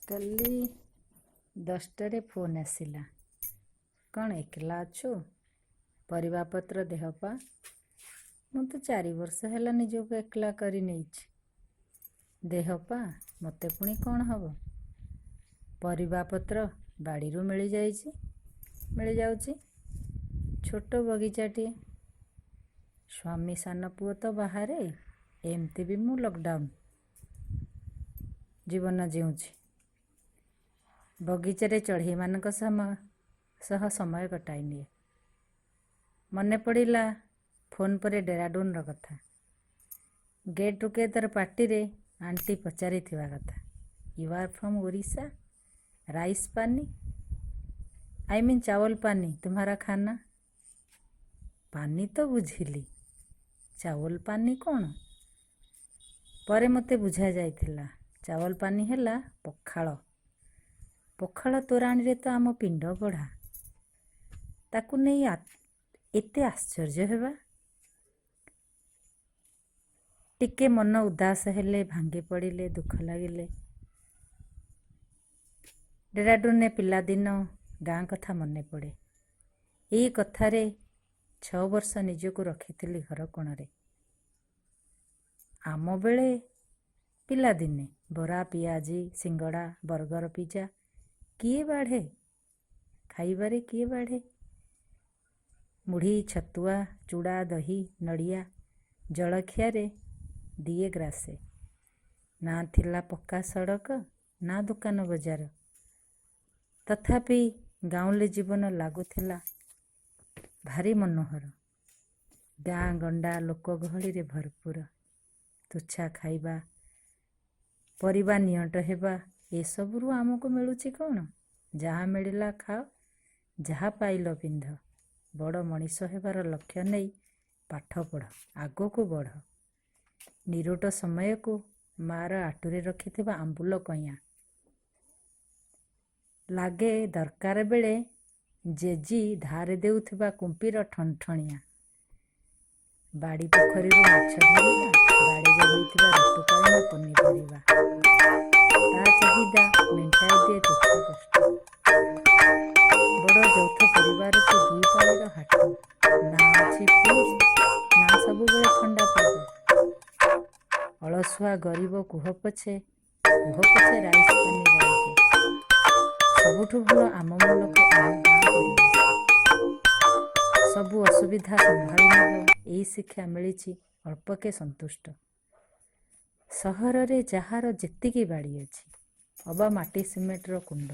କାଲି 10ଟାରେ ଫୋନ୍ ଆସିଲା। କ'ଣ ଏକଲା ଅଛୁ? ପରିବାପତ୍ର, ଦେହ ପା? ମୁଁ ତ 4 ବର୍ଷ ହେଲା ନିଜକୁ ଏକଲା କରି ନେଇଛି। ଦେହ ପା ମୋତେ ପୁଣି କ'ଣ ହେବ? ପରିବାପତ୍ର ବାଡ଼ିରୁ ମିଳିଯାଇଛି, ମିଳିଯାଉଛି। ଛୋଟ ବଗିଚାଟିଏ। ସ୍ୱାମୀ, ସାନ ପୁଅ ତ ବାହାରେ। ଏମିତି ବି ମୁଁ ଲକଡାଉନ୍ ଜୀବନ ଜିଉଁଛି। ବଗିଚାରେ ଚଢ଼େଇମାନଙ୍କ ସହ ସମୟ କଟାଇ ନିଏ। ମନେ ପଡ଼ିଲା ଫୋନ୍ ପରେ ଡେରାଡୁନର କଥା। ଗେଟ୍ ଟୁଗେଦର ପାର୍ଟିରେ ଆଣ୍ଟି ପଚାରିଥିବା କଥା, "You are from Orissa? Rice pani, I mean चावल पानी तुम्हारा खाना।" ପାନି ତ ବୁଝିଲି, ଚାଉଲ ପାନି କ'ଣ? ପରେ ମୋତେ ବୁଝାଯାଇଥିଲା, ଚାଉଲ ପାନି ହେଲା ପଖାଳ। ପଖାଳ ତୋରାଣିରେ ତ ଆମ ପିଣ୍ଡ ଗଢ଼ା। ତାକୁ ନେଇ ଏତେ ଆଶ୍ଚର୍ଯ୍ୟ ହେବା? ଟିକେ ମନ ଉଦାସ ହେଲେ, ଭାଙ୍ଗି ପଡ଼ିଲେ, ଦୁଃଖ ଲାଗିଲେ ଡେରାଡୁନରେ ପିଲାଦିନ, ଗାଁ କଥା ମନେ ପଡ଼େ। ଏଇ କଥାରେ 6 ବର୍ଷ ନିଜକୁ ରଖିଥିଲି ଘର କୋଣରେ। ଆମ ବେଳେ ପିଲାଦିନେ ବରା, ପିଆଜି, ସିଙ୍ଗଡ଼ା, ବର୍ଗର, ପିଜା କିଏ ବାଢ଼େ? ଖାଇବାରେ କିଏ ବାଢ଼େ? ମୁଢ଼ି, ଛତୁଆ, ଚୁଡ଼ା, ଦହି, ନଡ଼ିଆ ଜଳଖିଆରେ ଦିଏ ଗ୍ରାସେ। ନା ଥିଲା ପକ୍କା ସଡ଼କ, ନା ଦୋକାନ ବଜାର। ତଥାପି ଗାଉଁଲି ଜୀବନ ଲାଗୁଥିଲା ଭାରି ମନୋହର। ଗାଁ ଗଣ୍ଡା ଲୋକ ଗହଳିରେ ଭରପୁର। ତୁଚ୍ଛା ଖାଇବା, ପରିବା ନିଅଣ୍ଟ ହେବା, ଏସବୁରୁ ଆମକୁ ମିଳୁଛି କ'ଣ? ଯାହା ମିଳିଲା ଖାଅ, ଯାହା ପାଇଲ ପିନ୍ଧ। ବଡ଼ ମଣିଷ ହେବାର ଲକ୍ଷ୍ୟ ନେଇ ପାଠ ପଢ଼, ଆଗକୁ ବଢ଼। ନିରୋଟ ସମୟକୁ ମାଆର ଆଟୁରେ ରଖିଥିବା ଆମ୍ବୁଲ କଇଁଆ ଲାଗେ। ଦରକାର ବେଳେ ଜେଜି ଧାରେ ଦେଉଥିବା କୁମ୍ପିର ଠଣଠଣିଆ। ବାଡ଼ି ପୋଖରୀରୁ ମାଛ ଧରିବା, ବାଡ଼ିରେ ହୋଇଥିବା ଋତୁକାଳୀନ ପନିପରିବା, ତା ଚାହିଦା ମେଣ୍ଟାଇ ଦିଏ ଦୁଃଖ କଷ୍ଟ। ବଡ଼ ଯୌଥ ପରିବାରକୁ ଦୁଇ ପାଳିର ହାଟ। ନା ଅଛି ଫ୍ରିଜ୍, ନା ସବୁବେଳେ ଥଣ୍ଡା ପାଗ। ଅଳସୁଆ ଗରିବ କୁହ ପଛେ, କୁହ ପଛେ ରାଇସ୍ ପାନି ରାଇଜ, ସବୁଠୁ ଭଲ ଆମ ମୁଲକ, ଆମ ଗାଁ ପରିବେଶ। ସବୁ ଅସୁବିଧା ସମ୍ଭାଳି ନେବ, ଏଇ ଶିକ୍ଷା ମିଳିଛି। ଅଳ୍ପକେ ସନ୍ତୁଷ୍ଟ। ସହରରେ ଯାହାର ଯେତିକି ବାଡ଼ି ଅଛି ଅବା ମାଟି ସିମେଣ୍ଟର କୁଣ୍ଡ,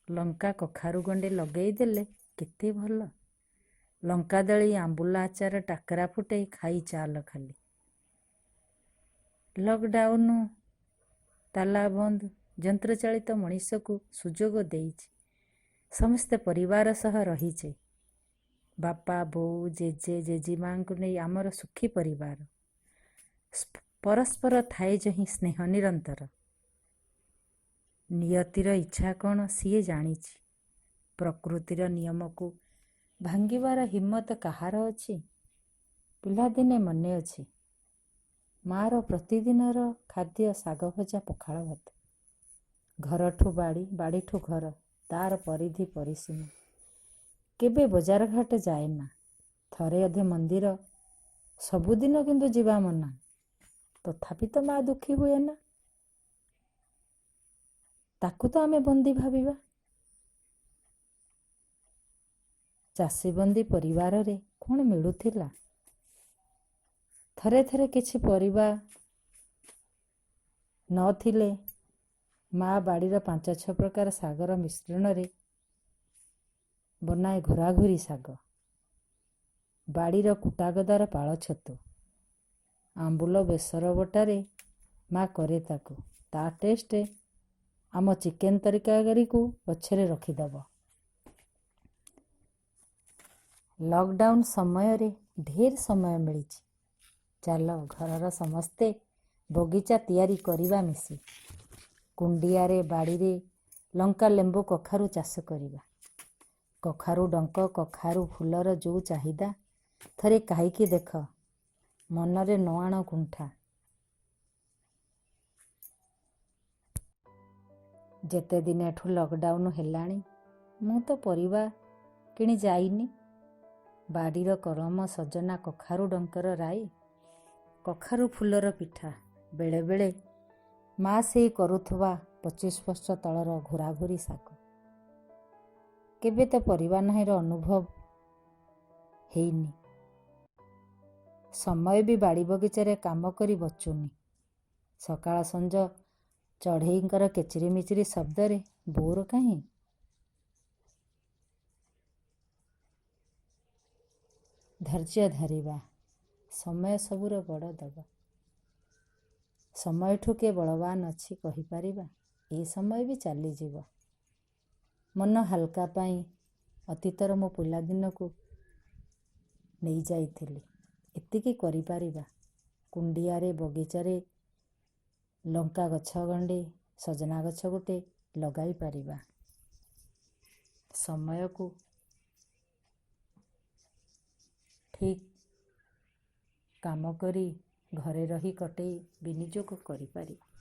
ଲଙ୍କା କଖାରୁ ଗଣ୍ଡେ ଲଗେଇ ଦେଲେ କେତେ ଭଲ। ଲଙ୍କା ଦଳି, ଆମ୍ବୁଲ ଆଚାର, ଟାକରା ଫୁଟେଇ ଖାଇ ଚାଲ ଖାଲି। ଲକଡାଉନ, ତାଲା ବନ୍ଦ ଯନ୍ତ୍ରଚାଳିତ ମଣିଷକୁ ସୁଯୋଗ ଦେଇଛି। ସମସ୍ତେ ପରିବାର ସହ ରହିଛେ। ବାପା, ବୋଉ, ଜେଜେ, ଜେଜିମାଙ୍କୁ ନେଇ ଆମର ସୁଖୀ ପରିବାର। ପରସ୍ପର ଥାଏ ଯହିଁ ସ୍ନେହ ନିରନ୍ତର। ନିୟତିର ଇଚ୍ଛା କ'ଣ ସିଏ ଜାଣିଛି। ପ୍ରକୃତିର ନିୟମକୁ ଭାଙ୍ଗିବାର ହିମ୍ମତ କାହାର ଅଛି? ପିଲାଦିନେ ମନେ ଅଛି, ମାଆର ପ୍ରତିଦିନର ଖାଦ୍ୟ ଶାଗ ଭଜା, ପଖାଳ ଭାତ। ଘରଠୁ ବାଡ଼ି, ବାଡ଼ିଠୁ ଘର, ତାର ପରିଧି ପରିସୀମା। କେବେ ବଜାରଘାଟ ଯାଏନା। ଥରେ ଅଧେ ମନ୍ଦିର, ସବୁଦିନ କିନ୍ତୁ ଯିବା ମନା। ତଥାପି ତ ମା ଦୁଃଖୀ ହୁଏନା। ତାକୁ ତ ଆମେ ବନ୍ଦୀ ଭାବିବା। ଚାଷୀବନ୍ଦୀ ପରିବାରରେ କ'ଣ ମିଳୁଥିଲା? ଥରେ ଥରେ କିଛି ପରିବା ନଥିଲେ ମା ବାଡ଼ିର ପାଞ୍ଚ ଛଅ ପ୍ରକାର ଶାଗର ମିଶ୍ରଣରେ ବନାଏ ଘୁରାଘୁରି ଶାଗ। ବାଡ଼ିର କୁଟାଗଦାର ପାଳ ଛତୁ, ଆମ୍ବୁଲ ବେସର ବଟାରେ ମା କରେ ତାକୁ। ତା ଟେଷ୍ଟ ଆମ ଚିକେନ ତରକାରୀକୁ ପଛରେ ରଖିଦେବ। ଲକଡାଉନ ସମୟରେ ଢେର ସମୟ ମିଳିଛି। ଚାଲ ଘରର ସମସ୍ତେ ବଗିଚା ତିଆରି କରିବା ମିଶି। କୁଣ୍ଡିଆରେ, ବାଡ଼ିରେ ଲଙ୍କା, ଲେମ୍ବୁ, କଖାରୁ ଚାଷ କରିବା। କଖାରୁ ଡଙ୍କ, କଖାରୁ ଫୁଲର ଯୋଉ ଚାହିଦା, ଥରେ ଖାଇକି ଦେଖ, ମନରେ ନ ଆଣ କୁଣ୍ଠା। ଯେତେ ଦିନଠୁ ଲକଡାଉନ୍ ହେଲାଣି ମୁଁ ତ ପରିବା କିଣି ଯାଇନି। ବାଡ଼ିର କରମ, ସଜନା, କଖାରୁ ଡଙ୍କର ରାଇ, କଖାରୁ ଫୁଲର ପିଠା, ବେଳେବେଳେ ମା ସେଇ କରୁଥିବା 25 ବର୍ଷ ତଳର ଘୋରାଘୋରି ଶାଗ। କେବେ ତ ପରିବା ନାହିଁର ଅନୁଭବ ହେଇନି। ସମୟ ବି ବାଡ଼ି ବଗିଚାରେ କାମ କରି ବଚୁନି। ସକାଳ ସଞ୍ଜ ଚଢ଼େଇଙ୍କର କିଚିରିମିଚିରି ଶବ୍ଦରେ ବୋର କାହିଁ? ଧୈର୍ଯ୍ୟ ଧରିବା। ସମୟ ସବୁର ବଡ଼ ଦବା। ସମୟଠୁ କିଏ ବଳବାନ ଅଛି କହିପାରିବା? ଏ ସମୟ ବି ଚାଲିଯିବ। ମନ ହାଲକା ପାଇଁ ଅତୀତର ମୋ ପିଲାଦିନକୁ ନେଇଯାଇଥିଲି। ଏତିକି କରିପାରିବା। କୁଣ୍ଡିଆରେ ବଗିଚାରେ ଲଙ୍କା ଗଛ ଗଣ୍ଡେ, ସଜନା ଗଛ ଗୋଟେ ଲଗାଇ ପାରିବା। ସମୟକୁ ଠିକ୍ କାମ କରି ଘରେ ରହି କଟେଇ ବିନିଯୋଗ କରିପାରିବା।